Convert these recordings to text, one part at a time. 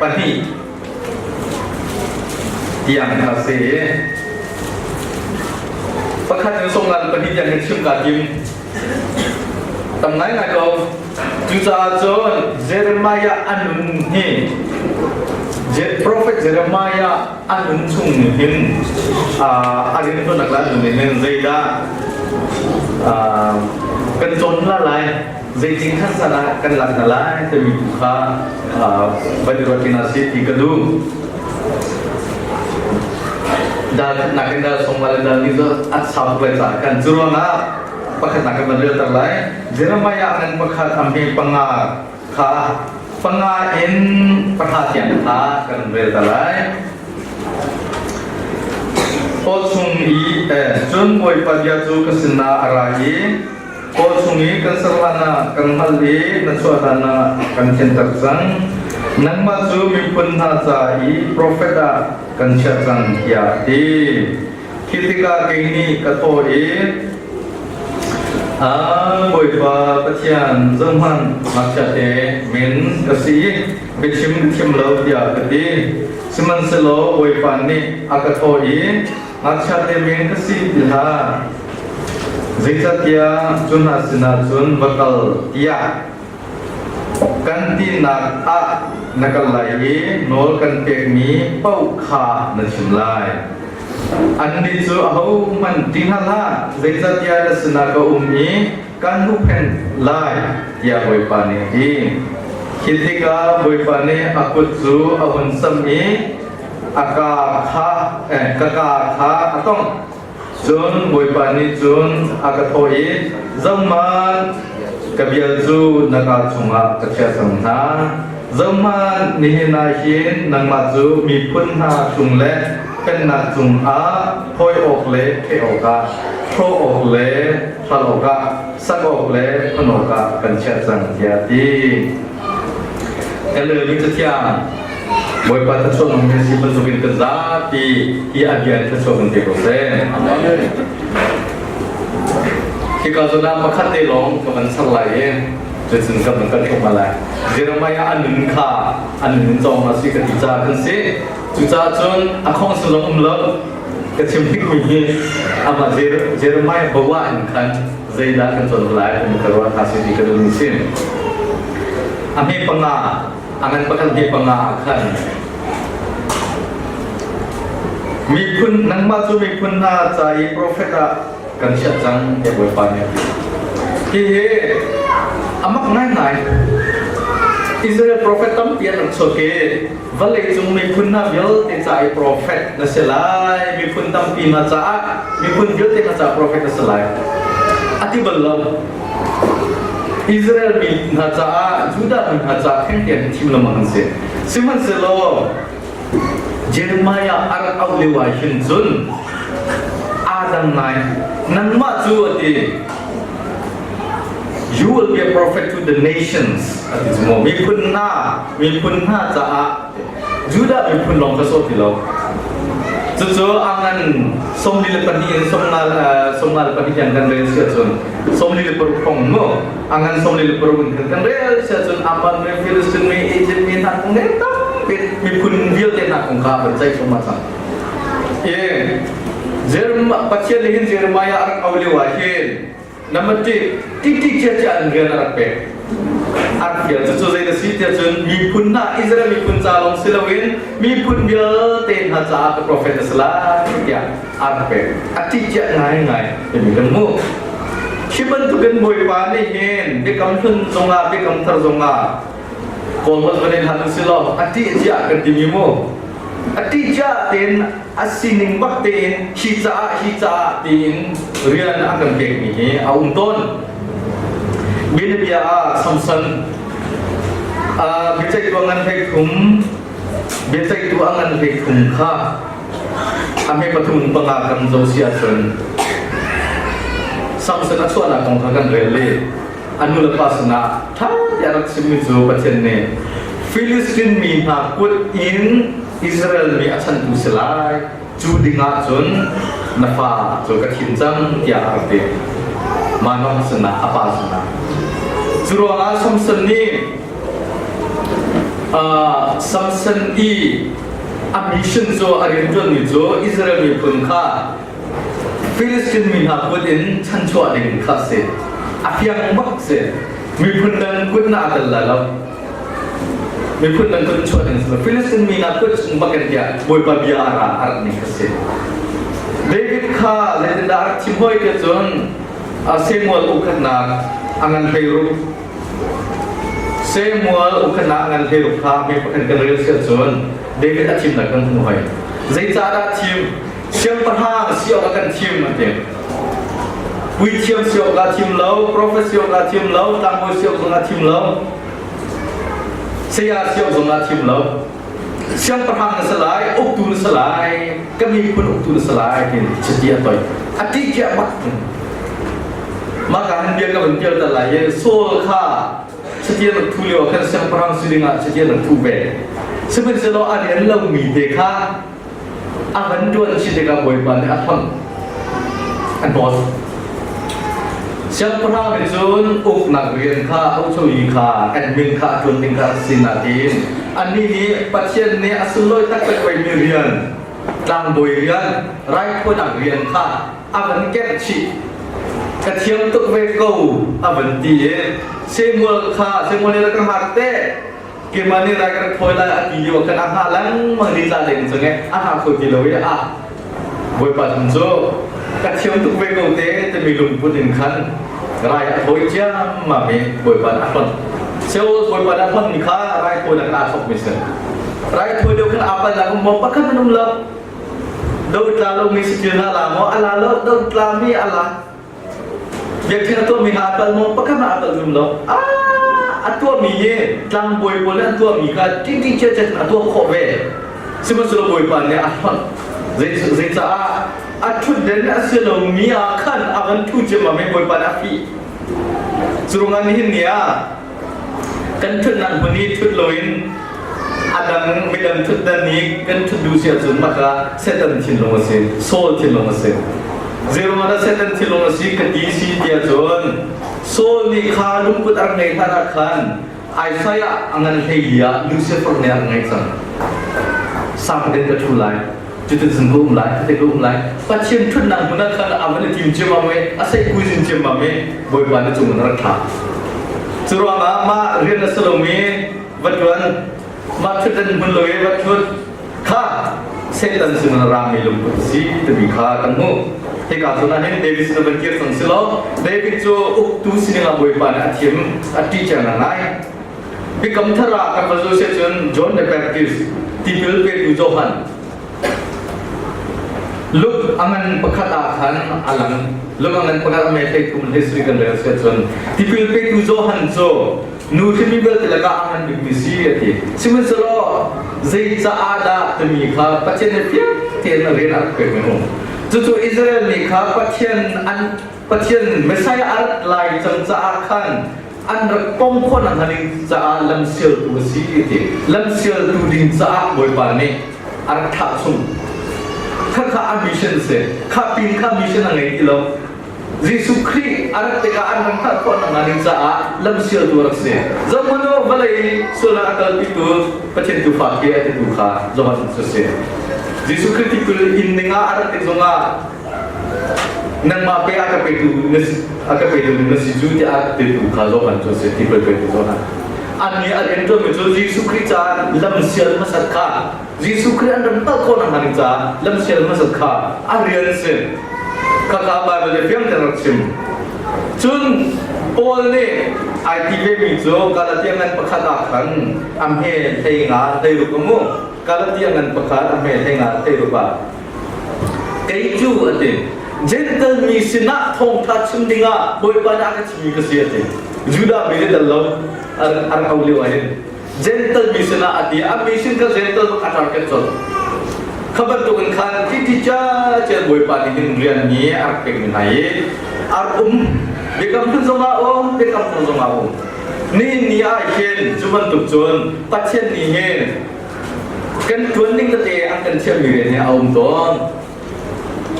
pahnih tiang kha si. Pakhat in sawmnga le pahnih tiang hin chim kaa tim. Tam ngaingai ko. Cucaah cun Jeremiah a nun hi Prophet Jeremiah a nun chung nih hin a riantuannak le a nun nih hin zeidah kan cawn la lai, zeitin khan san ah kan lak hna lai timi tu kha van i ruat hna sih ti ka duh. Dal khatnak in dal sawmnga le dal ni cu a sau tuk lai caah kan cu ruangah pakhatnak kan van relter lai. Jeremiah ngan pakhat a hme panga kha panga in pahra tiang kha kan rel ta lai. Paw chung i cun Bawipa bia cu ka sinah a ra i paw chung i kan ser hlan ah kan hngalh i na chuah hlan ah kan thianter cang. Nangmah cu miphun hna ca i profet ah kan chiah cang tiah a ti. Khi tikah kei nih ka thawh i, Bawipa Pathian, zohhmanh, ngakchia te min ka si i biachim ka thiam lo tiah ka ti. Sihmanhsehlaw Bawipa nih a ka thawh i, ngakchia te men ka si ti hlah. Zeicahtiah cu hna sinah cun va kal tiah kan tinak ah na kal lai i nawl kan pekmi paoh kha na chim lai. Annih cu ahohmanh ti hna hlah, zeicahtiah na sinah ka um i kan huhphenh lai, tiah Bawipa nih a ti. Khi tikah Bawipa nih a kut cu a hun samh i a kaa kha ka kaa kha a tongh. Cun Bawipa nih cun a ka thawh i, Zohhmanh, ka bia cu na kaa chungah ka chiah cang hna. Zohhmanh, nihin ah hin nangmah cu miphun hna cung le pennak cungah phawi awk le ṭheh awkah, hrawh awk le hral awkah, sak awk le phun awkah kan chiah cang, tiah a ti. Kan relmi Cathiang Bawipa thluachuah nung mi si bantukin kan zapi hi a bia in thluachuah kan pe ko seh. Amen. Hika zawn ah pakhat te lawng ka van char lai i cucun kan van kan tluk lai. Jeremiah a nun kha a nun cawng a si ka ti caah kan si. Cucaah cun a khong zong um lo. Ka chim hikmi hi amah Jeremiah bawa in khan zeidah kan cawn lai timi ka ruah hna si ti ka duhmi si. A hme panga a ngan pakhat hme panga ah khan miphun nangmah cu miphun hna ca i profet ah kan chiah cang tiah Bawipa nih a ti. Hihi amak ngaingai. Israel profet tampi an rak chuak i vawleicung miphun hna vialte ca i profet na si lai, miphun tampi hna caah miphun vialte hna caah profet na si lai. A ti bal lo. Israel mi hna caah Judah mi hna caah thengte an thim lengmang an si. Sihmanhsehlaw Jeremiah a rak auh lio ah hin cun aa dang ngai. Nangmah cu a ti. You will be a prophet to the nations a ti cu mu. Miphun hna caah Judah miphun lawng kha sawh ti lo. Cucu a ngan 42 in 54 tiang kan rel si ahcun 46 hrawng mu a ngan 46 in kan rel si ahcun Ammon mi Philistine mi Egypt mi hna kong he tampi miphun vialte hna kong kha van ceih thluahmah cang. I Jeremiah Pathian nih hin Jeremiah a rak auh lio ah hin namati ti cia cia an rian a rak pek. A rak fial cucu zei na si tiah cun miphun hna Israel miphun ca lawng si loin miphun vialte hna caah ka prophet na si lai tiah a rak pek. A ti cia ngaingai timi kan hmuh. Hi bantukin Bawipa nih hin Biakam Hlun zongah Biakam Thar zongah Kawl holh van in hlan u silaw a ṭih cia kan timi mu. A ṭih cia tein a sining bak tein hi caah tiin rian a kan pekmi hi a um tawn. Bianabia ah Samson biaceihtu a ngan 13 biaceihtu a ngan 13 kha a hme pathum panga kan zo si ahcun Samson a chuahnak kong kha kan rel i a nu le pa sinah ṭha tiah rak chimmi cu Pathian nih Filistin mi hna kut in Israel mi a chantu si lai cu dingah cun na fa cu ka thim cang tiah a rak ti Manoah sinah a pa sinah cu ruangah Samson nih. Samson i a mission cu a rianṭuanmi cu Israel miphun kha Filistin mi hna kut in chanchuah ding kha a si. A fiang bak si. Miphun dang kut na a tel lai lo. Miphun dang kut in chuah ding si lo. Filistin mi hna kut chung bak in tiah Bawipa bia a ra a rat ning kha si. David kha zeitindah a rak thim hoi ti cun Samuel ukhatnak a ngan 16 Samuel ukhatnak a ngan 16 kha mi pakhat kan rel siah cun David a thimnak kan hmu hoi. Zeicahdah thim? Siangpahrang si awk a kan thim a ti. Puithiam si awk ah thim lo, prophet si awk ah thim lo, tlangbawi si awk zong ah thim lo, saya si awk zong ah thim lo. Siangpahrang na si lai, uktu na si lai, ka miphun uktu na si lai tiin chiti a toi. A ṭih khiah bak. Mah ka han bia ka van pial tal lai i Saul kha chiti an rak thu lio ah khan siangpahrang si ding ah chiti an rak thu ve. Sihmanhsehlaw a rian lomi te kha a van ṭuan a si tikah Bawipa nih a hlonh a hnawl. Siangpahrang nih cun uknak rian kha auchoyi kha admin kha a ṭuan ding kha a si nain annih nih Pathian nih a sunlawi taktak veimi rian tlangbawi rian raithawinak rian kha a van kemh chih. Ka thiam tuk ve ko a van ti i Samuel kha Samuel nih rak ka hngak te keimah nih rai ka rak thawi lai a ti lio khan a hngah lengmang ni tla deng cang e a hngak kho ti lo i a Bawipa chung cu ka thiam tuk ve ko te timi lungput in khan rai a thawi ciammam i Bawipa nih a hlonh Seol Bawipa nih a hlonh mi kha rai thawinak in aa thawk mi si rai thawi lio khan aa palnak um maw pakhat an um lo do tla lo mi si na la maw a la lo do tla mi a la Biakṭheng a tuahmi hna a pal maw? Pakhat hmanh a pal zum lo. A tuahmi hi tlangbawi pawl nih an tuahmi kha ṭingṭing chiachet in a tuah khawh ve. Sihmanhsehlaw Bawipa nih a hlonh. Zeicaah a ṭhutden a si lomi ah khan a van ṭhu ciammam i Bawipa nih a fih. Curuangah nihin ni ah kan ṭhutnak hmun i ṭhut loin a dang midang ṭhutdan i kan ṭhut duh si ahcun mah kha Satan thinlung a si, Saul thinlung a si. Zeiruangah dah Satan thinlung a si ka ti si tiah cun Saul nih kha lungput a rak ngei hlan ah khan Isaiah a ngan hlei ah Lucifer nih a rak ngei cang. Sang den ka ṭhu lai. Cutin cun ka um lai, cutin ka um lai. Pathian ṭhutnak hmun ah khan a van i tim ciammam i a seihkuizin ciammam i Bawipa na cung in a rak thlah. Cu ruangah mah rian a si lomi va ṭuan, mah ṭhutdan hmun lo i va ṭhut kha Satan sin a rami lungput a si timi kha kan hmuh. Hika zawn ah hin David sin a van kir cang si lo. David cu uktu sining ah Bawipa nih a thim, a ṭih a ngai. Biakam thar ah kan va zoh si ahcun John the Baptist tipil petu Johan Luke a ngan pakhat ah khan a lang. Luke a ngan pakhat a me hlei thum hlei sui kan rel si ahcun tipil petu Johan cu nu hrimi vialte lakah a ngan bikmi si a ti. Sihmanhsehlaw zei caah dah timi kha Pathian nih fiang tein a rian a rak pek mi um. Cucu Israel mi kha Pathian an Pathian Messiah a rat lai cang caah khan an rak pom khawh nakhnga ding caah lamsialtu a si ti lamsialtu ding caah Bawipa nih a rak thlah chung khakha a mission si kha pin kha mission a ngei ti lo Jesuh Khrih a rat tikah an rak hngalh khawh nakhnga ding caah lamsialtu a rak si zohhmanh u vawlei sualnak a kalpitu Pathian tuufa khi a titu kha Johan cu si Jesuh Khrih tipil in dingah a rat tik zongah nangmah pe a ka petu na si a ka petu na si cu tiah a petu kha Johan cu a si tipil petu Johan an nih a rian ṭuanmi cu Jesuh Khrih caah lamsial hmasat kha Jesuh Khrih an ram tal khawh nakhnga ding caah lamsial hmasat kha a rian a si khakha Bible nih fiang tein rak chim cun Paul nih ai ti vemi cu Galatia ngan pakhat ah khan a hme hlei nga hlei ruk a mu Galatia ngan pakhat a hme hlei nga hlei ruk ah Kei cu a ti, Gentle mi sinah thawngṭha chim dingah Bawipa nih a ka chimmi ka si a ti. Judah mi nih tel lo a rak auh lio ah hin Gentle mi sinah a ti. A mi sin kha Gentle bak a target colh. Kha bantukin khan titi cia Bawipa nih hin rian mi a rak pekmi hna i a rak um. Biakam hlun zongah um, biakam thar zongah um. Nihin ni ah hin cu bantuk cun Pathian nih hin kan ṭuan ding tete an kan thiammi rian hi a um tawn.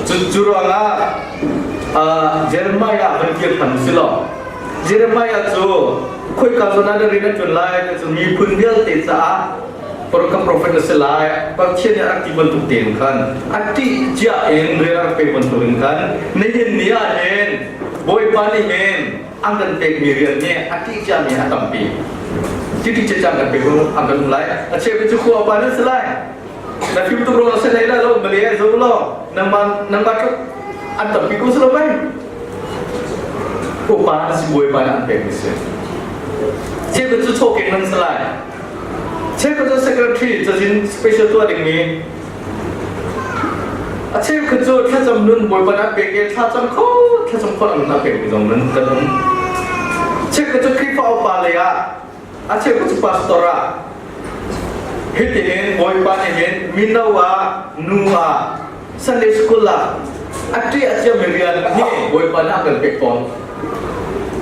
Cu ruangah Jeremiah van kir than si law. Jeremiah cu khoika zawn ah dah rian a ṭuan lai ti cu miphun vialte caah ka prophet na si lai. Pathian nih a rak ti bantuk tein khan a ṭih cia in rian a rak pek bantuk in khan nihin ni ah hin Bawipa nih hin an kan pekmi rian nih a ṭih ciami a tampi. Titi cacang kan pek an kan um lai. A cheu cu khua pa nan si lai. Na fim tuk ruang si hlei lai lo, Malay zo law nangmah nangmah tluk an tampi ko si lo mei. Upa na si bawipa nih an pekmi si. Cheu cu chawkeng nan si lai. Cheu cu secretary cazin special tuah dingmi A cheukhat cu thlacam nun Bawipa nih an pek i thlacam kho thlacam kho an pek mi zong nan kan um. Cheukhat cu Khrihfa upa lei ah a cheukhat cu pastor ah hitihin Bawipa nih hin mino ah nu ah Sunday school ah a ṭih a ciami rian hi Bawipa nih a kan pek tawn.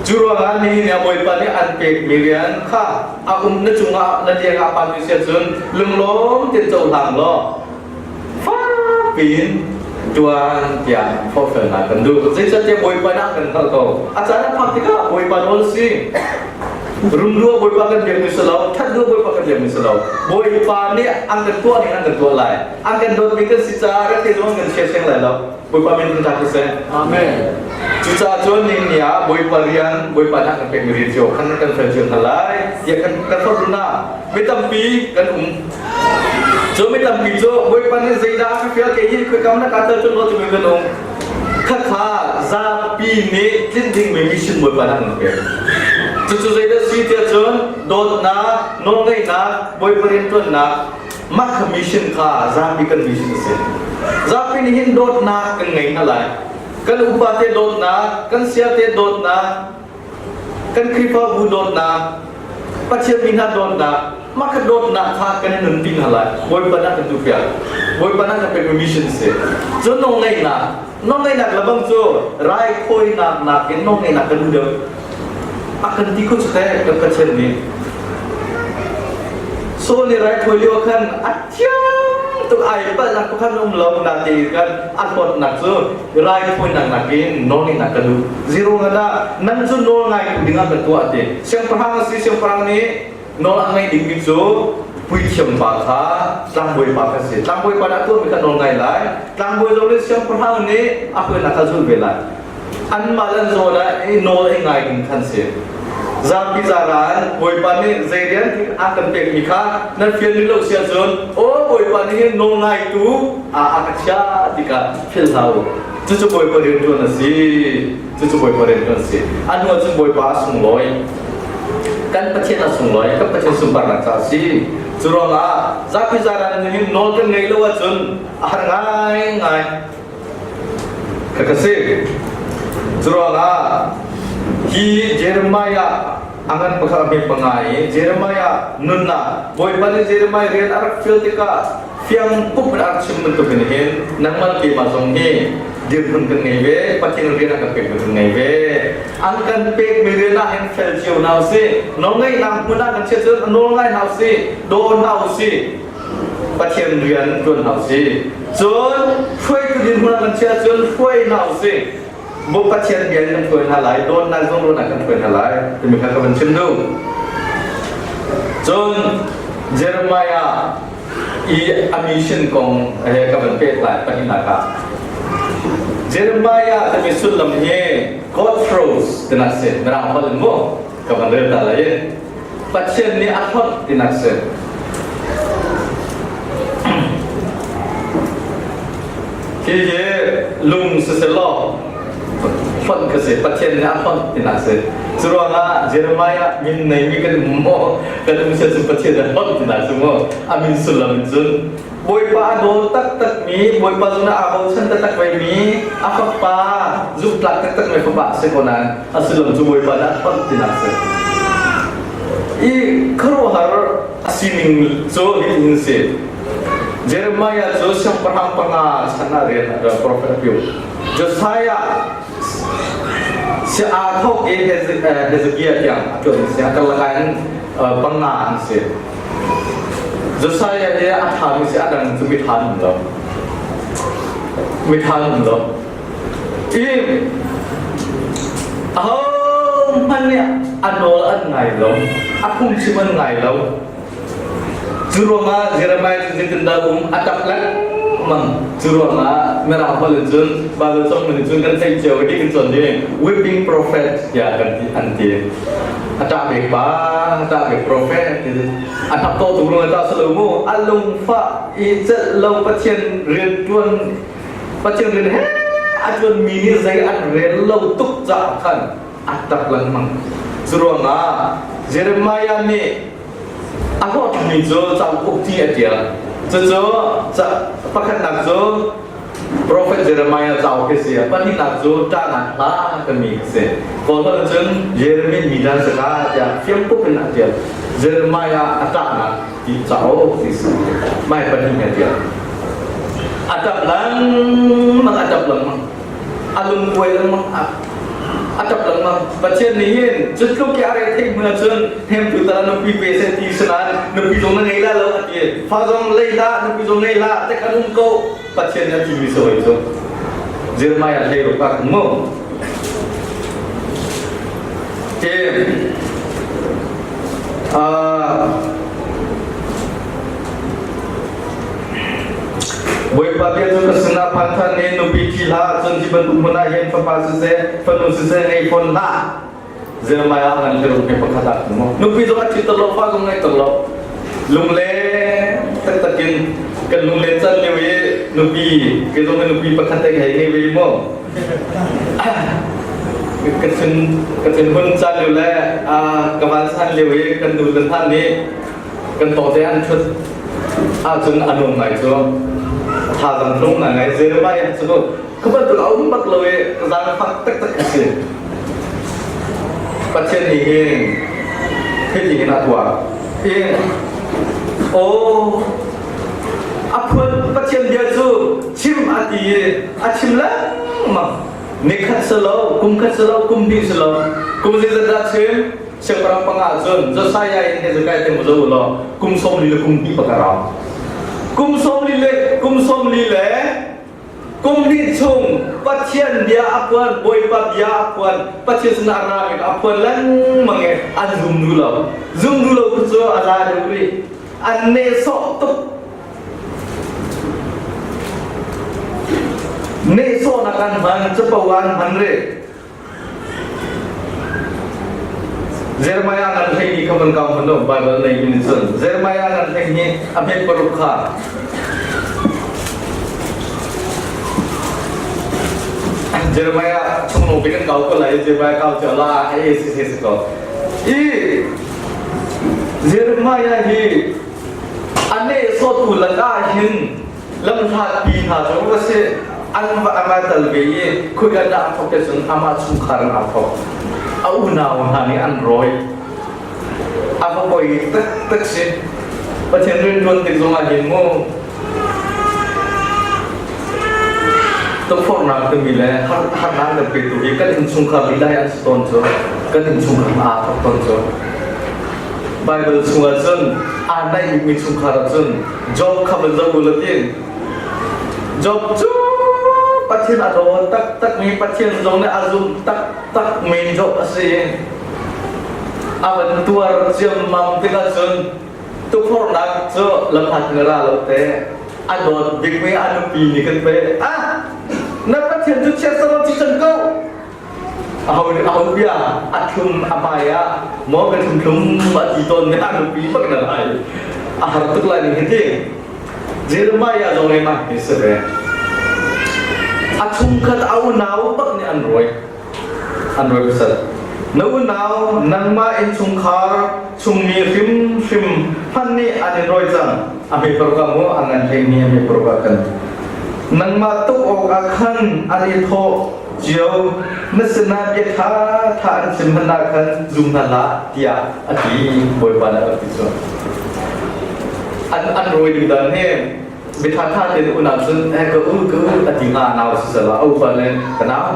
Cu ruangah nihin ah Bawipa nih an pekmi rian kha a um na cungah na liang ah phan si ahcun lunglawm tein cohlang law fak piin ṭuan tiah forhfialnak kan duh. Zeicahtiah Bawipa nih a kan hngalh ko. A caan a phak tikah Bawipa nawl a si. Rum duh Bawipa kan biakmi si lo, ṭhat duh Bawipa kan biakmi si lo. Bawipa nih an kan tuah ning an kan tuah lai. An kan dawtmi kan si caah kan thei zong kan chia siang lai lo. Bawipa min kan ṭap siseh. Amen. Cucaah cun ning ni ah Bawipa rian, Bawipa nih a kan pekmi rian cio khan kan fel cio hna lai tiah kan kan forh na. Mi tampi kan um. Cu mi tampi cu Bawipa nih zeidah a ka fial kei hi khoikam na ka tel cun lo timi kan um. Khakha zapi nih tlinh dingmi mission Bawipa nih a kan pek. Cucu zeidah si tiah cun dawtnak, nawlngeihnak, Bawipa rianṭuannak, Mah kha mission kha zapi kan mission a si. Zapi nih hin dawtnak kan ngei hna lai. Kan upa te dawtnak, kan sia te dawtnak, kan Khrihfabu dawtnak, Pathian mi hna dawtnak, mah kha dawtnak kha kan i nunpi hna lai. Bawipa nih a kan duhpiak. Bawipa nih a kan pekmi mission a si. Cun nawlngeihnak, nawlngeihnak lebang cu raikhawinak nakin nawlngeihnak kan duh deuh. A kan ti kho cu teh kan Pathian nih. Saul nih raithawi lio khan a thiang tuk ai palhnak pakhat um lo natein kan a hlawtnak cu raithawinak nakin nawlngeihnak ka duh. Zero ngan ah nan cu nawl ngaitu dingah ka tuah ti. Siangpahrang a si siangpahrang nih nawl a ngeih dingmi cu puithiam pa kha tlangbawi pa kha si. Tlangbawi pa nih a tuahmi kha nawl ngai lai. Tlangbawi zong nih siangpahrang nih a huainak kha zul ve lai. Anmah le an zawn ah i nawl i ngai ding khan si. Zapi zaran Bawipa nih zei rian a kan pekmi kha nan fial rih lo si ahcun aw Bawipa nih hin nawl ngaitu a a ka chiah tikah philh hlah u. Cucu Bawipa rianṭuan a si. Cucu Bawipa rianṭuan a si. A hnu ahcun Bawipa a sunglawi. Kan Pathian a sunglawi. Kan Pathian sunparnak ca a si. Cu ruangah zapi zaran nih hin nawl kan ngeih lo ahcun a har ngaingai. Ka si. Curuangah hi Jeremiah a ngan pakhat a hme panga i Jeremiah nunnak Bawipa nih Jeremiah rian a rak fial tikah fiang pup in a rak chim bantuk in hin nangmah keimah zong hi dirhmun kan ngei ve Pathian rian a kan pekmi kan ngei ve an kan pekmi rian ah hin fel cio hna usih nawlngeihnak hmun ah kan chiah cun nawl ngai hna usih daw hna usih Pathian rian ṭuan hna usih. Cun hruaitu dirhmun ah kan chiah cun hruai hna usih. Bu Pathian bia in kan hruai hna lai, dawtnak zong ruahnak kan hruai hna lai timi kha ka van chim duh. Cun Jeremiah i a mission kong he ka van pek lai pahnihnak ah. Jeremiah timi sullam hi God throws tinak si. Mirang holh in mu ka van rel ta lai. Pathian nih a hlonh tinak si. Hihi lung siselaw hlonh kha si. Pathian nih a hlonh tinak si. Cu ruangah Jeremiah min neimi kan um maw? Kan um sia cu Pathian nih a hlonh tinak si mu. A min sullam in cun Bawipa a daw taktakmi, Bawipa zong aa bochan taktak vemi, a fapa zumhtlak taktakmi fapa a si ko nain a sullam cu Bawipa nih a hlonh tinak a si. I khuaruahhar a sining cu hitin si. Jeremiah cu siangpahrang panga chan ah rian a prophet a piu. Josiah si aa thawk i Hezekiah tiang a ṭuan si. A karlak ah hin panga an si. Josiah hi a ṭhami si a dang cu miṭha an um lo. Miṭha an um lo. I ahohmanh hmanh nih a nawl an ngai lo, a phungchim an ngai lo. Cu ruangah Jeremiah cu zeitindah um a ṭap lengmang. Cu ruangah Mirang holh in cun Bible cawngmi nih cun kan theih cio i kan cawn ding weeping prophet tiah kan ti an ti. A ṭah bik pa, a ṭah bik prophet ti a hnap to tuk lung a ṭah salo mu. A lungfah i celh lo Pathian rian ṭuan Pathian rian he a ṭuanmi nih zei an rel lo tuk caah khan a ṭap lengmang. Cu ruangah Jeremiah nih a hlawhtlingmi cu cauk ti a ṭial. Cucu pakhatnak cu Profet Jeremiah cauk hi si. Pahnihnak cu ṭahnak hla timi a si. Kawl holh cun Jeremiah mi dan saka tiah fiangpup in a ṭial. Jeremiah a ṭahnak ti cauk ti si. Mai pahnih a ṭial. A ṭap lengmang, a ṭap lengmang. A lungkuai lengmang, a ṭap lengmang. Pathian nih hin cu tluk i a re theih hmun ahcun hnemtu tal nupi pe seh ti sinain nupi zong na ngei la lo a ti. Fa zong lei hlah, nupi zong ngei hlah, te khan um ko. Pathian nih a timi sawi cu Jeremiah hlei ruk ah khan mu. Ti Bawipa bia cu ka sinah phan than i nupi ṭhi hlah, cun hi bantuk hmun ah hin fapa siseh, fanu siseh ngei fawn hlah. Jeremiah ngan hliruk hi pakhat ah mu. Nupi zong a ṭhi ter lo, fa zong ngei ter lo. Lungle taktak in kan lunglen can lio i nupi ke zong nupi pakhat te hei ngei ve mu. Ka thin ka thin hun can lio le ka van san lio i kan nu le hna nih kan tawte an ṭhut ahcun a nuam ngai cu thazaang tlung ngai ngai Jeremiah cu ka bantuk a um bak lo i zaangfak taktak a si Pathian nih hin hiti hin a tuah i aw a phun Pathian bia cu chim a ti i a chim lengmang nikhat si lo kum khat si lo kum hnih si lo kum zeizat dah chim Siangpahrang panga cun Josiah in Hezekiah te mu zo law kum 40 le kum hnih bak a rau. Kum 40 le kum 40 le kum hnih chung Pathian bia a phuan, Bawipa bia a phuan, Pathian sinah a rami a phuan lengmang i an zum duh lo. Zum duh lo cu a za deuh rih. An nehsawh tuk. Nehsawhnak an hman, capo an hman rih. Jeremiah ngan hlei ni kha van kau hmanh u Bible nei mi nih cun Jeremiah ngan hlei hi a hmet paruk kha Jeremiah chung lung kan kau ko lai Jeremiah kau cu la a si si si ko i Jeremiah hi ane sotu lakah hin lamhlat pi hna cu a si an va anga tal ve i khuika dah a thok te cun amah chungkhar in aa thok a unau hna nih an rawi a va poi taktak si Pathian rianṭuan tik zongah hin mu tukforhnak timi le harnak kan petu hi kan innchungkhar lila hi an si tawn cu kan innchungkhar aa thok tawn cu Bible chungah cun aa naih bikmi chungkhar ah cun Job kha van zoh u law tin Job cu Pathian a daw taktakmi Pathian zong nih a zumh taktakmi Job a si. A van tuar ciammam tikah cun tukforhnak cu lamhlat in ra lo te a dawt bikmi a nupi nih kan pe ah na Pathian cu chiat saram ci cang ko aho nih aho bia a thlum a hmai ah maw ka thlum thlum a ti tawn mi a nupi bak na lai a har tuk lai ning hi ti Jeremiah zong nih mah hi si ve a chungkhat a unau bak nih an rawi an rawi pasal na unau nangmah innchungkhar chungmi hrimhrim hmanh nih an in rawi cang a hme paruk ah mu a ngan hleimi a hme paruk ah kan nangmah tuk awk ah khan an i thawh cio na sinah bia ṭha ṭha an chim hmanh ah khan zum hna hlah tiah a ti bawipa nih a ti cu an an rawi ding dan hi bia ṭha ṭha tein unau cun eh ka u ka u a ti hnga nau si sala a upa le ka nau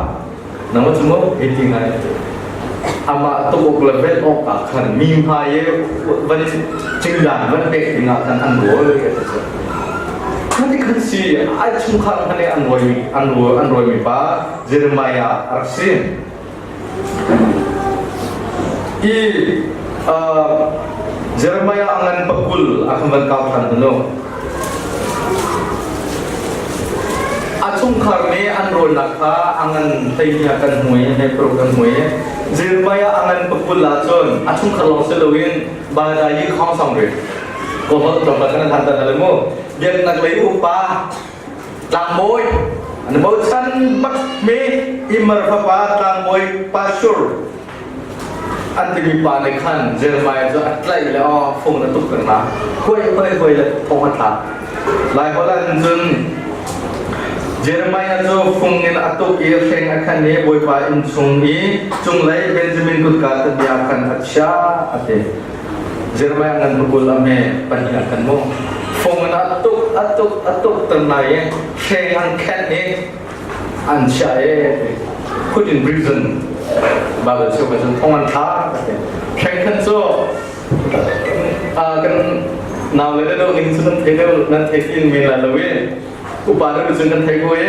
nangmah cu mu hi ti ngai amah tuk awk le velh awk ah khan mi hmai i van cingdan van pek ding ah khan an rawi a ti cu Khati khan si ai chungkhar hmanh i an rawi an rawi an rawimi pa Jeremiah a rak si. Hi Jeremiah a ngan pakul a kan van kau ṭhan hnu. A chungkhar nih an rawlnak kha a ngan hleihnih ah kan hmu i hleipuruk kan hmu i Jeremiah a ngan pakul ahcun a chungkhar lawng si loin Badayi khong song ri ko hol tlawmpal kan han tan le mu biaknak lei upa tlangbawi an bochan bak mi Immer fapa tlangbawi Pashur an timi pa nih khan Jeremiah cu a tlaih le aw fung na tuk peng na huai huai huai le thong a thlak. Lai holh ah cun Jeremiah cu fung in a tuk i hreng a khan i Bawipa inn chung i cunglei Benjamin kutka tabia khan a chiah a ti. Jeremiah ngan pakul a me pahnih a kan mu. Fung in a tuk a tuk a tuk tan lai i hreng an khenh i an chiah i put in prison Bible cheu cun thong an thlak hreng khan cu kan nau le deuh ning cu nan thei deuh nan thei tin men lai lo i upa deuh cun kan thei ko i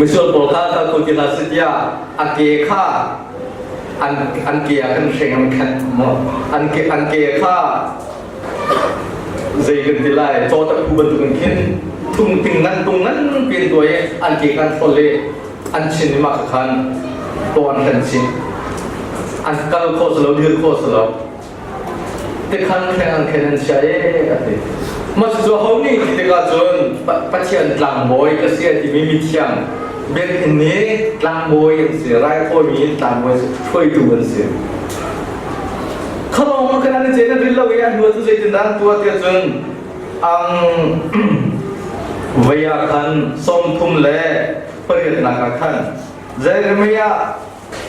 misual pawl kha kal ko ti hlah si tiah a ke kha an an ke ah kan hreng an khat maw an ke an ke kha zei kan ti lai caw tak phu bantuk in khin thung ting ngan tung ngan pian tuai i an ke kan thol i an chin i mah khan to an kan chin an kal kho si lo dir kho si lo tikhan kheng an khen an chia e a ti mah cu ho nih ti tikah cun Pathian tlangbawi ka si a timi mithiang biakinn nih tlangbawi an si raithawimi tlangbawi hruaitu an si khalong kan an ce na ril lo i an hnu cu zeitindah an tuah tiah cun ang vei ah khan 38 ah khan Jeremiah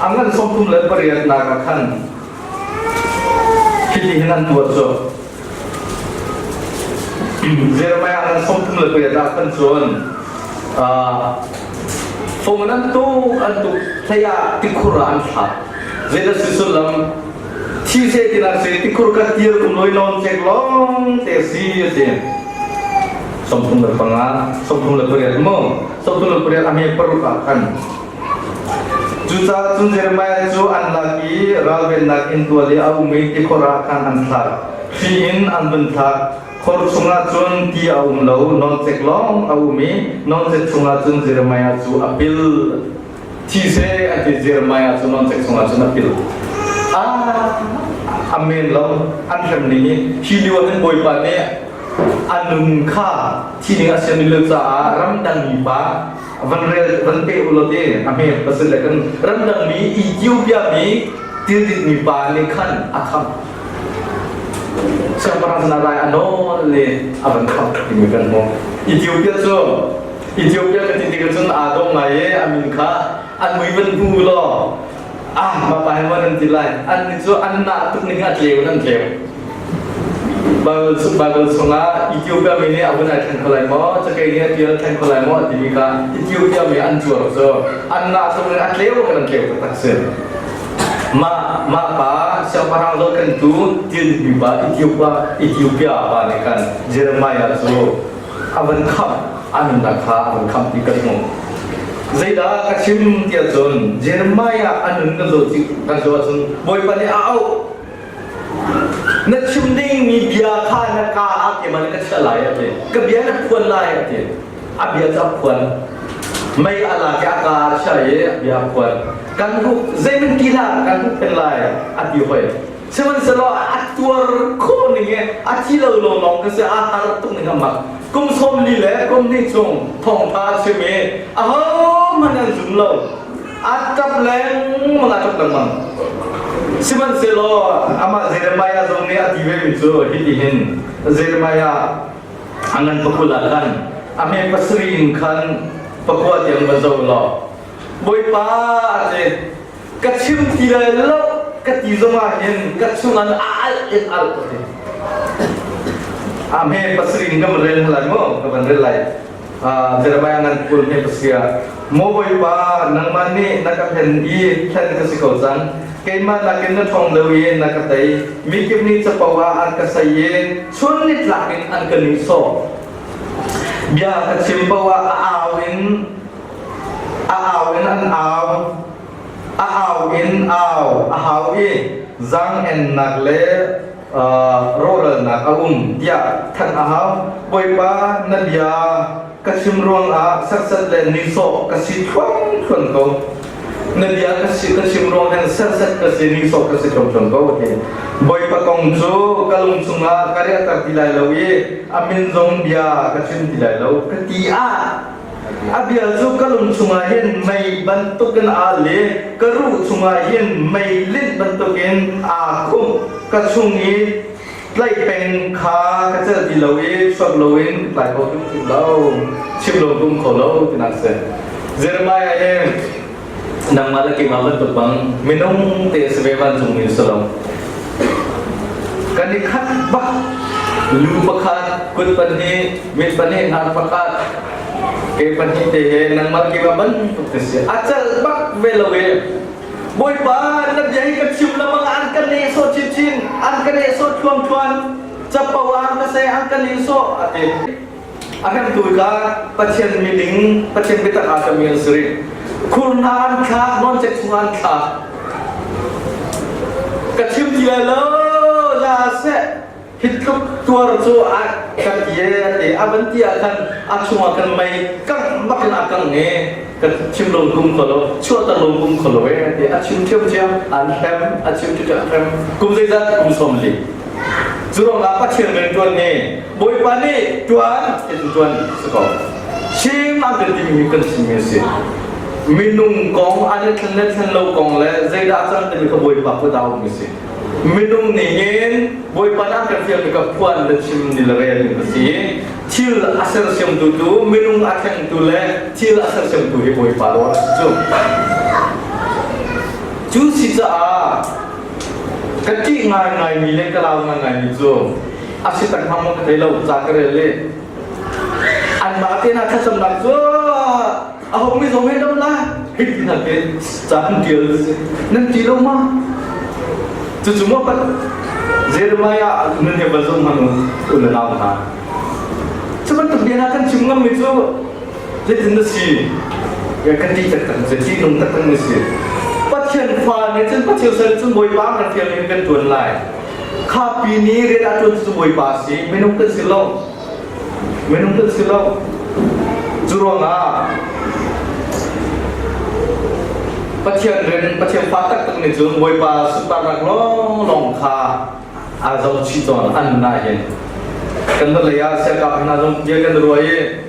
a ngan 38 ah khan hiti hin an tuah cu Jeremiah ngan 38 ah khan cun fung an tuk an tuk hlei ah tikhur ah an thlak zeidah si sullam thi se tinak si tikhur ka tir kum loi non chek long te si ati 35 38 mu 38 a me paruk ah khan Cucaah cun Jeremiah cu an lak i ralvennak inn tual i a um i tikhor ah khan an thlak. Hri in an vun thlak. Khor chungah cun ti a um lo, nawncek lawng a um i nawncek chungah cun Jeremiah cu a pil. Thi seh a ti Jeremiah cu nawncek chungah cun a pil. Ah, a men lo, an hrem ning hi hi lio ah hin Bawipa nih a nun kha thi ning a sian lo caah ramdang mipa van rel van pe u law ti a hme pasal le kan ramdang mi Ethiopia mi tildit mi pa nih khan a khamh siangpahrang na rai a nawl le a van khamh timi kan hmuh Ethiopia cu Ethiopia kan ti tikah cun aa dawh ngai i a min kha an mui van hmu law ah ma pa he an ti lai an ni cu an nah tuk ning a tleu nan tleu Bible Bible chungah Ethiopia mi nih a vun ai thleng kho lai maw cakei nih a tial thleng kho lai maw timi kha Ethiopia mi an cuar cu an nah tuk ning a tleu kan an tleu taktak si mah mah pa siangpahrang zohkhenhtu tilmi pa Ethiopia Ethiopia pa nih khan Jeremiah cu a van khamh a nunnak kha a van khamh ti kan hmuh zeidah ka chim tiah cun Jeremiah a nun kan zoh kan zoh ahcun Bawipa nih a auh na chim dingmi bia kha na ka ah keimah nih ka chiah lai a ti ka bia na phuan lai a ti a bia cu a phuan mei a lak i a ka a chia i a bia a phuan kan huk zeiman ti hlah kan huk phen lai a ti hoi sihmanhsehlaw a tuar khawh ning i a thi lo lawnglawng ka si a har tuk ning a mak kum 40 le kum hnih chung thawngtha a chim i ahohmanh an zum lo a ṭap lengmang a ṭap lengmang sihmanhsehlaw amah Jeremiah zong nih a ti vemi cu hitihin Jeremiah a ngan pakul ah khan a hme pasarih in khan pakua tiang va zoh law Bawipa a ti ka chim ti lai lo ka ti zongah hin ka chungah a alh in alh ka ti a hme pasarih in kan rel lai maw ka van rel lai Jeremiah ngan kul he pasia Maw Bawipa nangmah nih na ka hlen i hlen ka si ko cang keimah nakin na ṭhawng deuh i na ka tei mikip nih capo ah an ka sei i chun nitlak in an ka nihsawh bia ka chim paoh ah a au in a au in an au. A au in au a hau i zaang-ennak le rawhralnak a um tiah thanh a hau. Bawipa na bia ka chim ruangah serhsat le nihsawh ka si thluangthluan ko. Na bia ka si ka chim ruang hin serhsat ka si nihsawh ka si thluangthluan ko ti. Bawipa kong cu ka lung chungah ka riahter ti lai lo i a min zong bia ka chim ti lai lo ka ti ah A bia cu ka lung chungah hin mei bantukin aa le ka ruh chungah hin mei linh bantukin aa khumh. Ka chung i tlaih peng kha ka celh ti lo i chuak loin tlai kho hrimhrim lo, chim lo tum kho lo tinak si. Jeremiah hi nangmah le keimah bantuk bang minung te si ve vancungmi si lo. Kan i khat bak lu pakhat, kut pahnih, mit pahnih, hnar pakhat, ke pahnih te he nangmah keimah bantuk te si. A celh bak ve lo i Bawipa na bia hi ka chim lamang an ka nehsawh chinchin, an ka nehsawh thluangthluan, capo an ka seh, an ka nehsawh a ti. A hremtu kha Pathian miding, Pathian biatak aa cami an si rih. Khur hna an thlak, nawncek chungah an thlak. Ka chim ti lai lo, za seh. Hi tluk tuar cu a kan ti e a ti. A van ti ah khan a chungah khan mei kangh bak in a kang i ka chim lo kum kho lo, chuahter lo kum kho lo e a ti. A chim ṭhiamṭhiam, an hrem, a chim ṭhiamṭhiam, a hrem. Kum zeizat? Kum 40. Cu ruangah Pathian rianṭuan hi Bawipa nih ṭuan ti cu ṭuan si ko. Chim an kan timi hi kan chimmi a si. Minung kong an i thlen le thlen lo kong le zeidah a cang timi kha Bawipa kut ah a ummi si. Minung nih hin Bawipa nih an kan fialmi kha phuan le chim ni le rel in a si. Thil a sersiamtu tu, minung a thlengtu le thil a sersiamtu hi Bawipa rawl a si cu. Cu si caah Ka ṭih ngaingaimi le ka lau ngaingaimi cu a si tak hnga maw ka thei lo ca ka rel i anmah te hna thlacamnak cu a homi zong he dam la hei ti hna te ca an ṭial si nan ṭi lo ma cucu maw pat Jeremiah nun he van zong hmang u le nau hna cu bantuk bia hna kan chim ngammi cu Zeitin na si? Kan ti taktak si, ṭihnung taktak na si. Pathian fa nih cun Pathian sal cun Bawipa kan fial in kan ṭuan lai. Kha pi nih rian a ṭuan cu Bawipa si, minung kan si lo. Minung kan si lo. Cu ruangah Pathian rian, Pathian fa taktak nih cun Bawipa sunparnak lawnglawng kha aa zohchih tawn an na hin. Kan vawlei ah siakap hna zong bia kan ruah i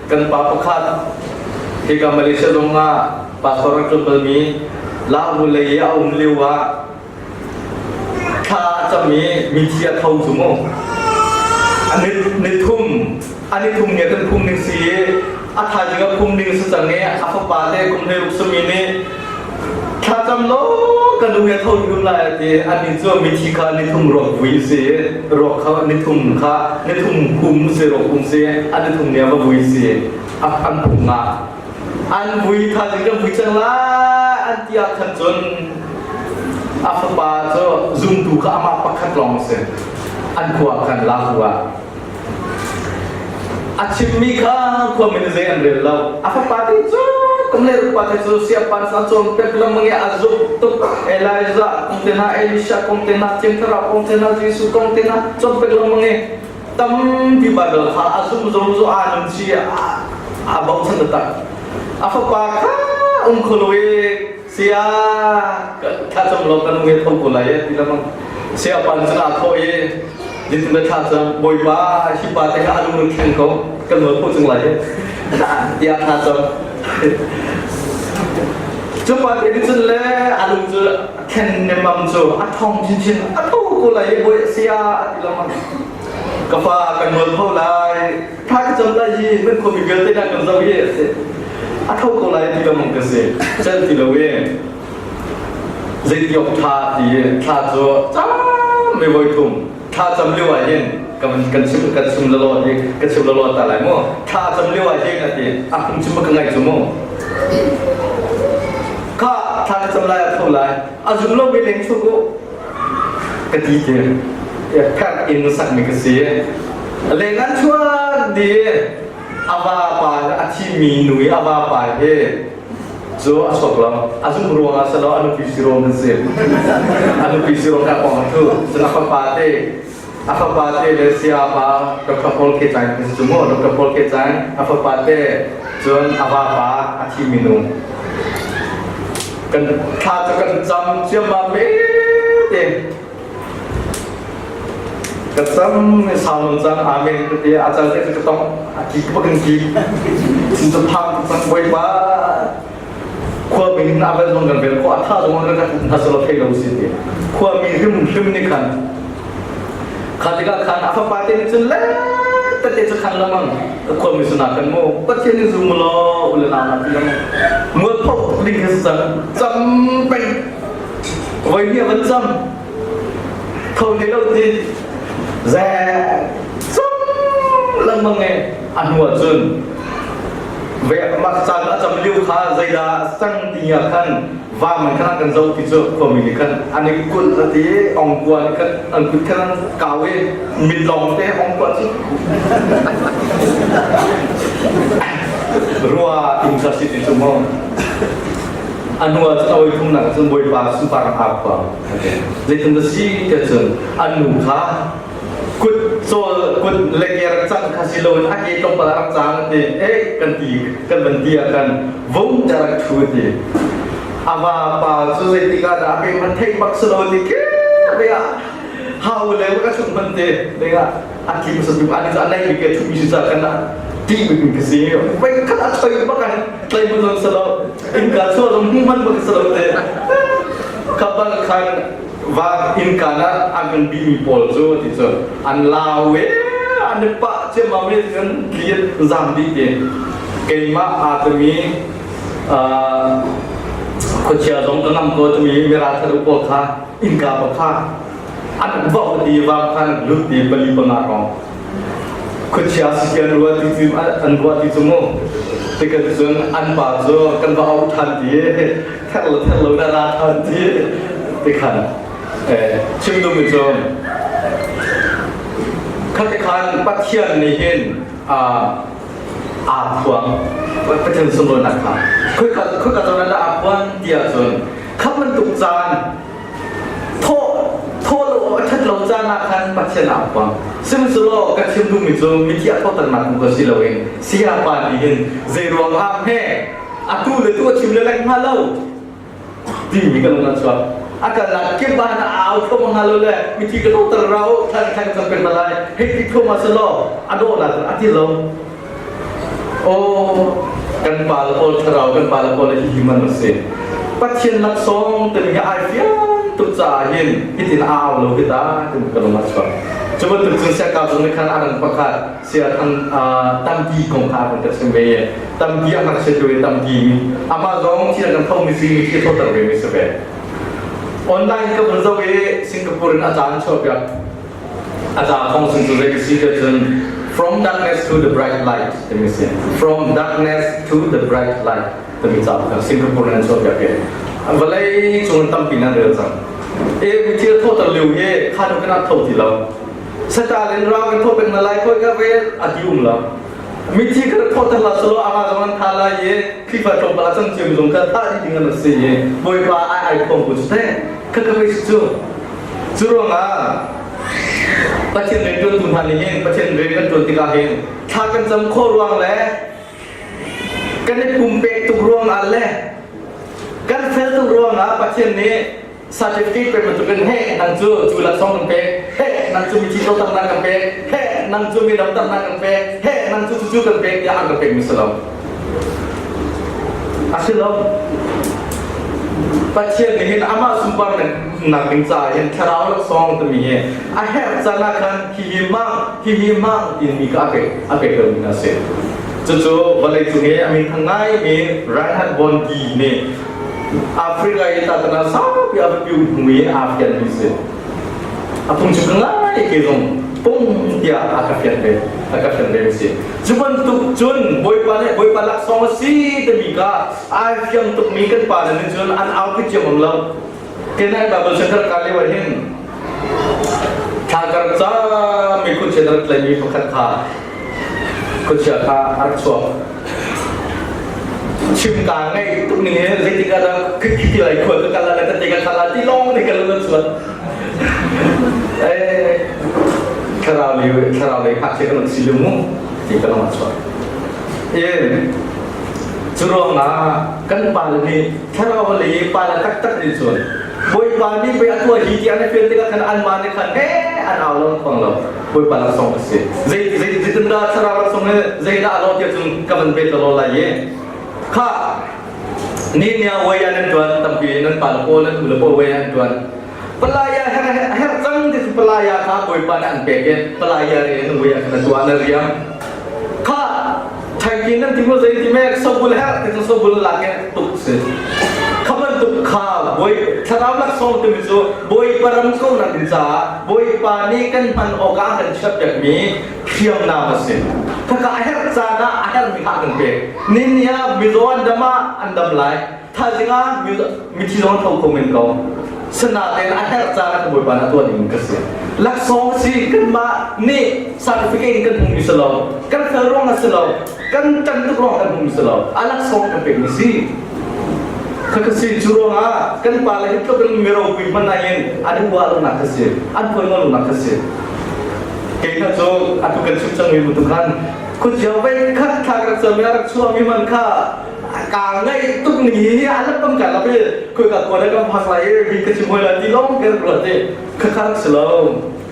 Kan pa pakhat hika Malaysia zong ah pastor rak ṭuan balmi Lahu lei i a um lio ah thla a cam i mithi a tho cu mu. Ni thum an i thum nih kan phum ning si i a thaizing a phum ning si cang i a fapa te kum 16 sami nih Thlacam law ka nu he tho hrim lai a ti. Anih cu mithi kha nithum ruak vui si, ruak kha nithum kha nithum hum si, ruak hum si, a nithum nih a va vui si. An phung ah an vui thaizing kan vui cang lai an ti ah khan cun a fapa cu zumtu kha amah pakhat lawng a si. An khua khan Lahu ah A chimmi kha khuami nih zei an rel lo. A fapa te cu kum le rupa te cu siapan sa cawn pek lengmang i a zumh tuk. Elijah kong te hna, Elisha kong te hna, Thiang Thlarau kong te hna, Jesuh kong te hna cawn pek lengmang i tampi Bible kha a zumh zong cu aa nun chi a bochan taktak. A fapa kha um kho lo i sia thlacam law kan nge tho ko lai ti lengmang. Siapan cun aa thawh i Zeitin dah thla cam Bawipa hi pa te kha a lung thleng ko kan nawl khawh chung lai tiah thla cam. Cu pa te nih cun le a lung cu thlen nemam cu a thong chinchin a tho ko lai bawi sia a ti lengmang. Ka fa kan nawl kho lai thla ka cam lai hi nan khuami vialte dah kan zoh hi a si. A tho ko lai ti lengmang ka si. Cel ti lo e. Zeitiawk ṭha ti thla cu cam mi voi thum thla cam lio ah hin kan chim kan chim lalaw hi ka chim lalaw ta lai mu thla cam lio ah hin a ti a phung chim ka ngaih cu mu kha thla ka cam lai a tho lai a zum lo mi leng chuk u ka ti te phek in sak mi ka si leng an chuak di a va pa a thi mi nu i a va pa hi. Cu a sok lo. A zumh ruangah si lo, a nupi si ruang kan si. A nupi si ruang ka kong a thu. Cun a fapa te, a fapa te le sayapa Dr. Paul K. Chang kan si cu mu. Dr. Paul K. Chang a fapa te cun a vapa a thi minung. Kan thla cu kan cam ciammam me te. Ka cam sau nawn cang amen ka ti a cal te cu ka tong a ki bak in ki sin cu phang cang bawipa khua mi nih a vel zong kan vel khua a tha zong kan kan tha selo thei lo si ti khua mi hrim hrim nih khan kha tikah khan a fapa te nih cun le tete cu khan lamang khua mi sinah khan mu Pathian nih zum law ule nau na ti lamang mual pho ding khi cang cam peng voi hnih a van cam tho ti lo ti ze cam lengmang e a hnu ah cun ve mah caan a cam lio kha zeidah cang ti ah khan vam in khan kan zo ti cu khuami nih khan an i kulh a ti ong kua nih khan an kut khan an kau i mit lawng te ong kua cu rua ing sa si ti cu mu A hnu ah cun a voithumnak ah cun Bawipa sunparnak aa phuang. Zeitin dah si tiah cun an nu kha kut cawl kut le ke rak cang kha si loin a ke tlawmpal a rak cang ti eh kan ti kan van ti ah khan vung te rak thu ti a va pa cu zeitik ah dah a pe man theih bak si lo ti ke ve ah hau le ka chung man te ding ah a tli sa tu ani a nei ke thu mi si ca kan ti mi ka si wei khat a choi bak an tlai mun zong salo innka chuah zong hmu man bak salo te khabal khan va innka na an kan bi mi pawl cu ti cu an lau e an pa chiamam e kan tlian zam di te keimah aa tami khuachia zong ka ngam ko tami mira thadu pawl kha innka pa kha an vau ti vam khan lut ti pali panga rong khuachia si an ruah ti cu an ruah ti cu mu tikan cun an pa cu kan va au than ti ther lo ther lo na ra than ti tikhan chim dum mi cu khate khan Pathian nih hin aa phuang Pathian sunlawinak kha khoika khoika zawn ah aa phuan ti ahcun kha bantuk caan Thawh thawh lo a ṭhat lo caan ah khan Pathian aa phuang. Sihmanhsehlaw ka chim duhmi cu mithi a thawhternak kong ka si loin sayapa nih hin zei ruang ah hme atu le tu a chim le leng hnga lo timi ka lung a chuak. A kalnak kip ah na au thluahmah hnga lo le mithi ka thawhter ra u thlan thlan cang peng hna lai hei ti thluahmah selaw a dawhnak a ti lo. Aw kan pa le pawl thlarau kan pa le pawl hi human a si. Pathian laksawng timi hi ai fiang tuk caah hin hitin a au lo hi ta timi ka lung a chuak. Cu bantuk cun siangkau zung nih khan a rang pakhat sia thang tampi kong kha a kan chim ve i tampi a ngakchia tu i tampi amah zong thil kan tho mi si mi khi thoter ve mi si ve. Online ka vun zoh i Singapore in a caan chuah piak. A ca thong chung cu zei si te cun From Darkness to the Bright Light timi si. From Darkness to the Bright Light timi ca kha Singapore nan chuah piak i vawlei cung tampi nan rel cang. E mi thil thawter liu hi kha nu kan tho ti lo. Stalin rau kan tho peng na lai koi ka ve a ti um lo. Mithi kan thawter la salo ama zong an tha lai i Khrihfa tlawmpal a cang ciami zong kha thah dih ding an si i Bawipa ai ai khom bu cu te kha ka vei cu Cu ruangah Pathian rian ṭuantu hna nih hin Pathian rian kan ṭuan tikah hin thla kan cam khawh ruang le kan i pumpek tuk ruangah le kan fel tuk ruangah Pathian nih certificate pek bantukin he nang cu cu laksawng kan pek he nang cu mithi thawhternak kan pek he nang cu mi damternak kan pek he nang cu cucu kan pek tiah an kan pekmi si lo a si lo Pathian nih hin amah sunparnak ding caah hin thlarau laksawng timi hi a herh caan ah khan hihi mang hihi mang timi kha a pek a pek lomi a si. Cucu vawlei cung i a minthang ngaimi Reinhard Bonnke nih Africa i tatana saupi a va piu hnu i aa fianmi si. A phungchim ka ngai ke zong pung tiah a ka fian ve a ka fian ve si. Cu bantuk cun Bawipa nih Bawipa laksawng a si timi ka ai fiang tukmi kan pa le nih cun an aupi ciammam lo. Kenai Bible Center ka lio ah hin thla kar ca mi khuachia rak tlaimi pakhat kha khuachia kha a rak chuak. Chim ka ngai tuk ning he zeitik ah dah khi ti lai khual ka kal la ka te ka kal la ti lawng ne ka lung chuan. Eh thlarau lei thlarau lei ngakchia kan si lu mu ti ka lung a chuak. In cu ruangah kan pa le nih thlarau lei pa le taktak nih cun Bawipa nih pei a tuah hi ti an i fian tikah khan anmah nih khan he an au lo khong lo Bawipa laksawng a si. Zei zei zeitindah thlarau laksawng hi zeidah a lawh tiah cun ka van pe ta lo lai i kha ni nia wei an tuan tampi nan pa le pawl nan u le pawl wei an tuan palaya her her cang ti palaya kha Bawipa nih an pek i palaya re nan wei an tuan na riam kha Thakin nan ti mu zei ti mek sobul her ti cu sobul lak in tuk si. Kha bantuk kha bawi thlarau laksawng timi cu Bawipa ram ko nak ding caah Bawipa nih kan hman awk ah kan chiahpiakmi hriamnam a si. Khaka a herh caan ah a herhmi kha kan pek. Nin ah mizaw an dam ah an dam lai. Thaizing ah mithi zong tho kho men ko. Sinain a herh caan ah Bawipa na tuah ding ka si. Laksawng si kanmah nih certificate in kan hmuhmi si lo. Kan fel ruang a si lo. Kan ṭan tuk ruang kan hmuhmi si lo. A laksawng kan pekmi si. Khakha si cu ruangah kan pa le hi tluk in miropui hmanh in an i uah lonak ka si. An phuan lonak ka si. Kei hna cu atu kan chim cangmi bantuk khan khuachia vei khat thla rak cami a rak chuahmi man kha ka ngaih tuk ning hi a lap pam ka lap i khoi ka kuan ka phak lai i ri ka chim hoi lai ti lawng ka ruat i khakha si lo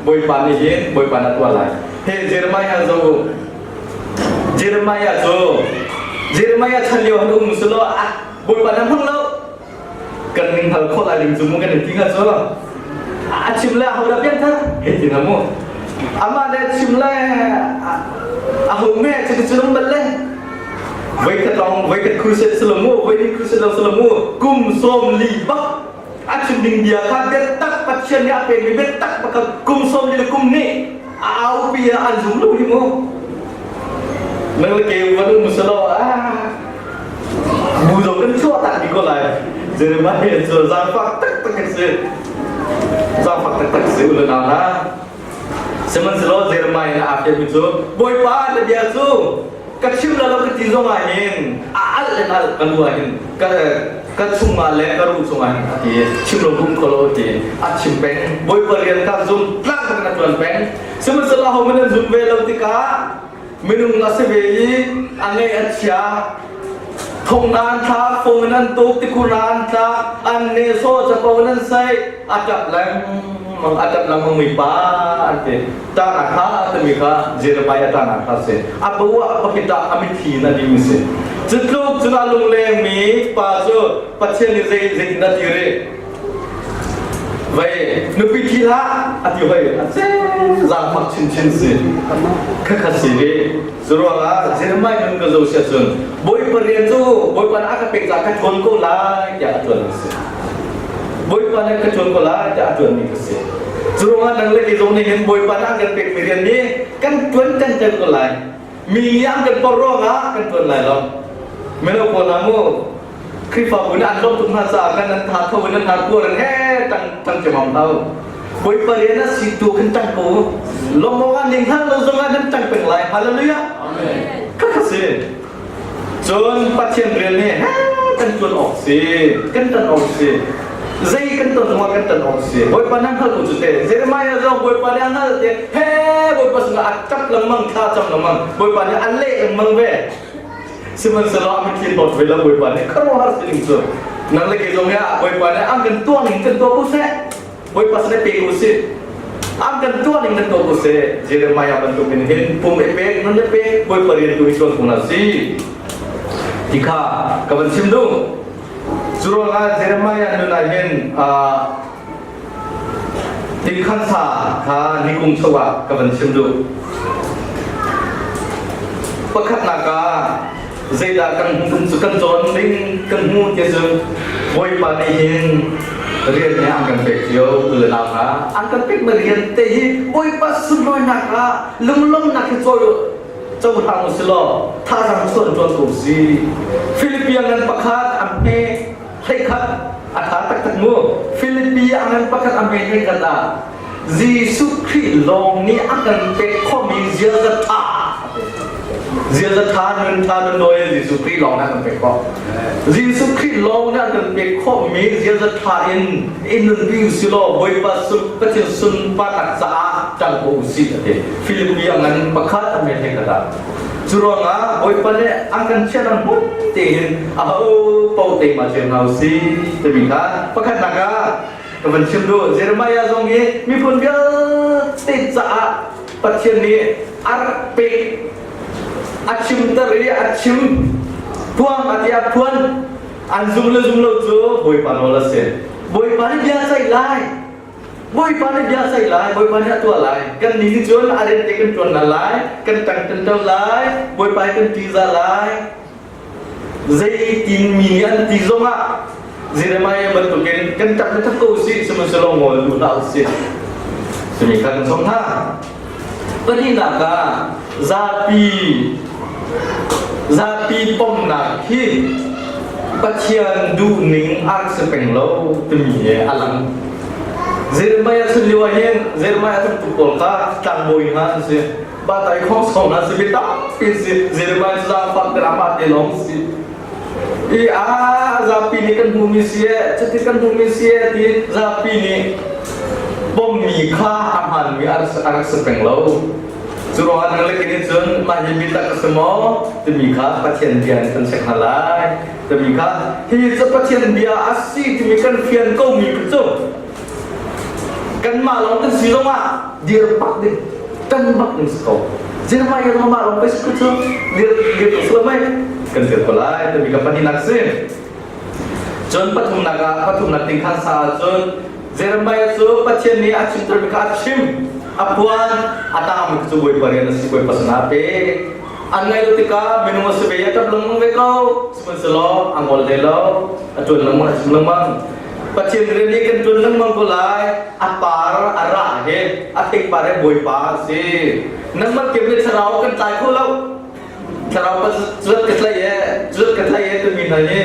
Bawipa nih hin Bawipa na tuah lai he Jeremiah zo Jeremiah cu Jeremiah chan lio han um si lo Bawipa na hmang lo kan ning hal khawh lai ding cu mu kan in ti nga cu a chim le ho dah pian thar he ti na mu amah le chim le a ho me cu cu lung bal le voi khat long voi khat crusade silo mu voi ni crusade long silo mu kum som li bak a chim ding bia kha biatak Pathian nih a pekmi biatak pakhat kum som li le kum nih a au pi an zum lo hi mu nang le ke van um silo ah Bu zong kan chuah tak dih ko lai. Jeremiah cu zaangfak taktak a si. Zaangfak taktak si u le nau hna. Sihmanhsehlaw Jeremiah nih aa fianmi cu Bawipa na bia cu ka chim la lo ka ti zong ah hin a alh in alh ka lu ah hin ka ka chungah le ka ruh chungah hin a ti chim lo kum kho lo a ti a chim peng Bawipa rian ka zum tlang bak in a tuan peng sihmanhsehlaw ho man an zum ve lo tikah Minung a si ve i a ngeih a chia. Thong an thlak, fung in an tuk, tikhur an tlak, an nehsawh, capo in an saih, a ṭap lengmang, a ṭap lengmang mi pa an ti. Ṭahnak kha timi kha Jeremiah ṭahnak kha a si. A bo ah pakhat ah a mitthli in a ding a si. Cu tluk cun a lunglengmi pa cu Pathian nih zei zeitin a ti rih? Vei nupi thi hlah a ti hoi a ce zaangfak chinchin si khakha si ve zuruangah Jeremiah nun ka zo sia cun Bawipa rian cu Bawipa nih a ka pek caah ka ṭuan ko lai tiah a ṭuan mi si Bawipa nih ka ṭuan ko lai tiah a ṭuan mi ka si curuangah nang le kei zong nih hin Bawipa nih a kan pek mi rian nih kan ṭuan kan ṭan ko lai mi nih an kan porh ruangah kan ṭuan lai lo mino pawl hna mu Khrihfabu nih an lawmh tuk hna caah khan an tha tho in an hnar in he tang tang ciamam hau. Bawipa rian a si tu khan tang ko. Lawmh awk ah ning hngal lo zong ah nan tang peng lai. Hallelujah. Amen. Kha si. Cun Pathian rian nih he kan tuan awk si, kan tan awk si. Zei kan ton zongah kan tan awk si. Bawipa nan hngal ko cu te. Jeremiah zong Bawipa nih a hngal te. He Bawipa sinah a tap lengmang, thla cam lengmang. Bawipa nih a leh lengmang ve. Sihmanhsehlaw a mitthli dawt ve lo Bawipa nih khuaruahhar sining cu nang le kei zong nih Bawipa nih an kan tuah ning kan tuah ko seh Bawipa sinah pe ko sih an kan tuah ning kan tuah ko seh Jeremiah bantuk in hin pum i pek nun i pek Bawipa rian tu hi tuan ko na si ti kha ka van chim duh cu ruangah Jeremiah nun ah hin Tikhansa kha nikung chungah ka van chim duh. Pakhatnak ah zeidah kan hmu cu kan cawn ding kan hmu ti cu Bawipa nih hin rian nih an kan pek cio u le nau hna an kan pek mi rian te hi Bawipa sunlawinak ah lunglawmnak hi cawi cohlang u si law thazaang chuan tuan ko si Philippian ngan pakhat an hme Hleikhat a ṭha taktak mu. Filipi a ngan pakhat a hme hleikhat ah Jesuh Khrih lawng nih a kan pek khomi ziaza ṭha. Ziaza ṭha nun ṭha nun nawi Jesuh Khrih lawng nih an kan pek khawh. Jesuh Khrih lawng nih an kan pek khawhmi ziaza ṭha in in nunpi usih law Bawipa sun Pathian sunparnak caah ṭang ko usih a ti. Filipi a ngan pakhat a men he kata. Cu ruangah Bawipa nih an kan chiahnak hmun tein aho paoh teimah cio hna usih timi kha pakhatnak ah ka van chim duh. Jeremiah zong hi miphun vialte caah Pathian nih a rak pek a chimter i a chim phuang a ti a phuan an zum le zum lo cu Bawipa nawl a si. Bawipa nih bia ceih lai. Bawipa nih bia ceih lai. Bawipa nih a tuah lai. Kan nih nih cun a rian te kan ṭuan hna lai. Kan ṭang kan ṭo lai. Bawipa hi kan ṭihzah lai. Zeitin mi nih an ti zongah Jeremiah bantukin kan ṭap le ṭap ko usih, sihmanhsehlaw ngol duh hlah usih. Timi kha kan sawm hna. Pahnihnak ah zapi zapi pomnak hi Pathian duhning a rak si peng lo timi he a lang. Jeremiah chun lio ah hin Jeremiah thawngtu pawl kha tlangbawi hna an si. Batai khong song na si mi tampi si Jeremiah cu zaangfak ter amah te lawng si. I a zapi nih kan hmuhmi si e cuti kan hmuhmi si e ti zapi nih pommi kha a hmaanmi a rak si peng lo. Cu ruangah nang le kei cun mah hi bitak a si maw timi kha Pathian bia in kan check hna lai timi kha hi cu Pathian bia a si timi kan fian komi cu kanmah lawng kan si zongah dir bak ding kan bak ding si ko Jeremiah zong mah lawng pei si cu dir dir ko sual mei kan dir ko lai timi ka pahnihnak si cun pathumnak ah pathumnak ting khan sa ahcun Jeremiah cu Pathian nih a chimtermi kha a chim a phuan a tangmi cu Bawipa rian a si Bawipa sinah a pe an ngaih lo tikah minung a si ve a ṭap lengmang ve ko sihmanhsehlaw a ngol hlei lo a ṭuan lengmang a chim lengmang Pathian rian nih kan ṭuan lengmang ko lai. A par a rah he a theipar he Bawipa a si. Nangmah kem le thlarau kan tlai kho lo. Thlarau pa cuat ka tlai e, cuat ka tlai e timi hna hi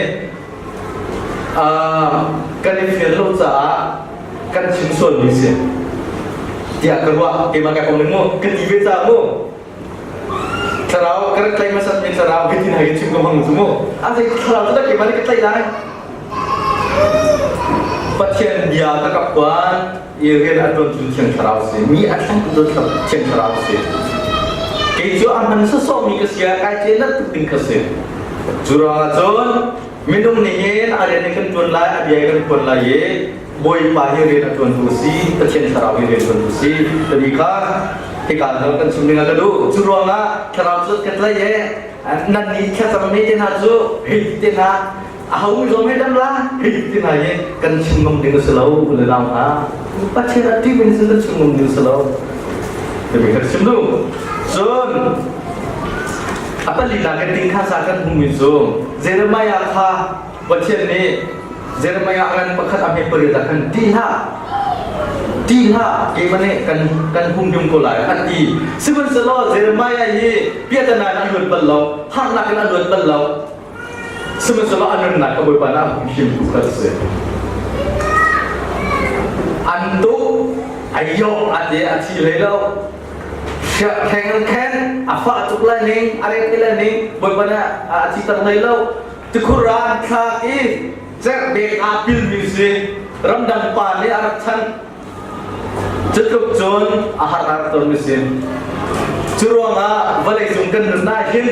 kan i fian lo caah kan chim sualmi si. Tiah ka ruah. Keimah kai pom ning mu. Ka ti ve caah mu. Thlarau ka rak tlai hmasat mi thlarau hitin hai chim ko hmang cu mu. A zei thlarau cu dah keimah nih ka tlaih lai. Pathian bia ka ka phuan i rian a ṭuan cu Thiang Thlarau si. Mi a thleng tu Thiang Thlarau si. Kei cu a hman sawsawhmi ka si ah kai ce tuk ding ka si. Cu ruangah cun minung nih hin a rian in kan ṭuan lai, a bia in kan phuan lai i Bawipa hi rian a ṭuantu a si, Pathian Thlarau hi rian ṭuantu a si timi kha hika hna kan chim ding ah ka duh. Cu ruangah Thlarau cu ka tlaih i nan nih thlacam mi te hna cu hei te hna aho zong hei dam la hei ti hna hi kan chim ngam ding a si lo le nau hna. Pathian a ṭih in kan chim ngam ding a si lo. Timi kan chim duh. Cun a palinak kan ting kha sa kan hmumi cu Jeremiah kha Pathian nih Jeremiah ngan pakhat a hme pariat ah khan ṭih hlah ṭih hlah keimah nih kan kan humhim ko lai an ti. Sihmanhsehlaw Jeremiah hi piahtana in a luat bal lo, harnak in a luat bal lo. Sihmanhsehlaw a nunnak ka Bawipa nih a humhim tu kha a si. An tuk a ioh a ti a thi hlei lo. Kheng an khen a fah tuk lai ning a rek ti lai ning Bawipa nih a thi ter hlei lo. Tikhur ah an thlak i cerhdek aa pilmi si ramdang pa nih a rak chanh. Cutluk cun a har a rak tonmi si. Cu ruangah vawleicung kan nun ah hin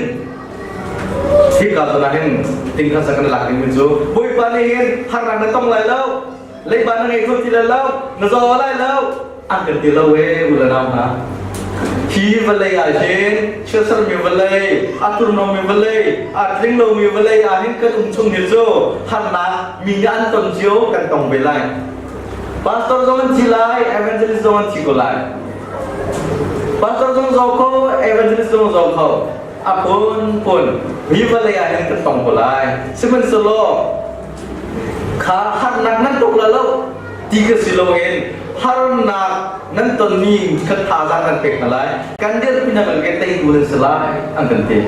hika zawn ah hin tingkha sa kan lak dingmi cu Bawipa nih hin harnak na tong lai lo, leiba na ngei kho ti lai lo, na zaw lai lo, an kan ti lo ee u le nau hna. Hi vawlei ah hin chiatsermi vawlei, a thurhnawmmi vawlei, a tling lomi vawlei ah hin kan um chung hi cu harnak mi nih an ton cio kan tong ve lai. Pastor zong an thi lai, evangelist zong an thi ko lai. Pastor zong zaw kho, evangelist zong zaw kho. A phunphun hi vawlei ah hin kan tong ko lai. Sihmanhsehlaw kha harnak nan tuk la lo ti ka si loin harnak nan tonmi kan thazaang kan pek hna lai kan dirhmi na kan ke teitu nan si lai an kan ti.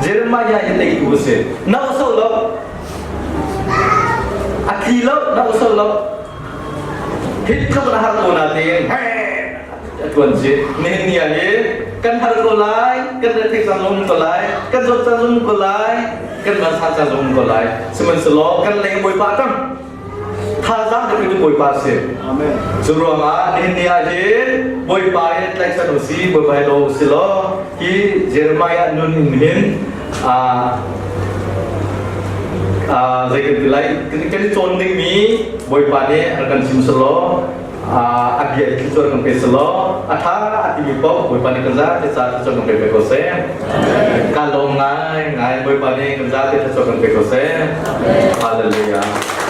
Jeremiah hi teitu a si. Na uso lo a tli lo na uso lo hit tluk na har ko na tein. A ṭuan chih. Nihin ni ah hin kan har ko lai, kan rethei caan zong ko lai, kan zawt caan zong ko lai, kan vansan caan zong ko lai. Sihmanhsehlaw kan leng Bawipa tang thazaang kan petu Bawipa a si. Amen. Cu ruangah nihin ni ah hin Bawipa hi tlaihchan u si, Bawipa hi daw u si law hi Jeremiah nun in hin zei kan ti lai kan i cawn dingmi Bawipa nih a kan chim selaw a bia i thluachuah kan pe selaw a ṭha a timi paoh Bawipa nih kan zate ca thluachuah kan pe ve ko seh. Ka lawm ngai ngai Bawipa nih kan zate thluachuah kan pe ko seh. Hallelujah.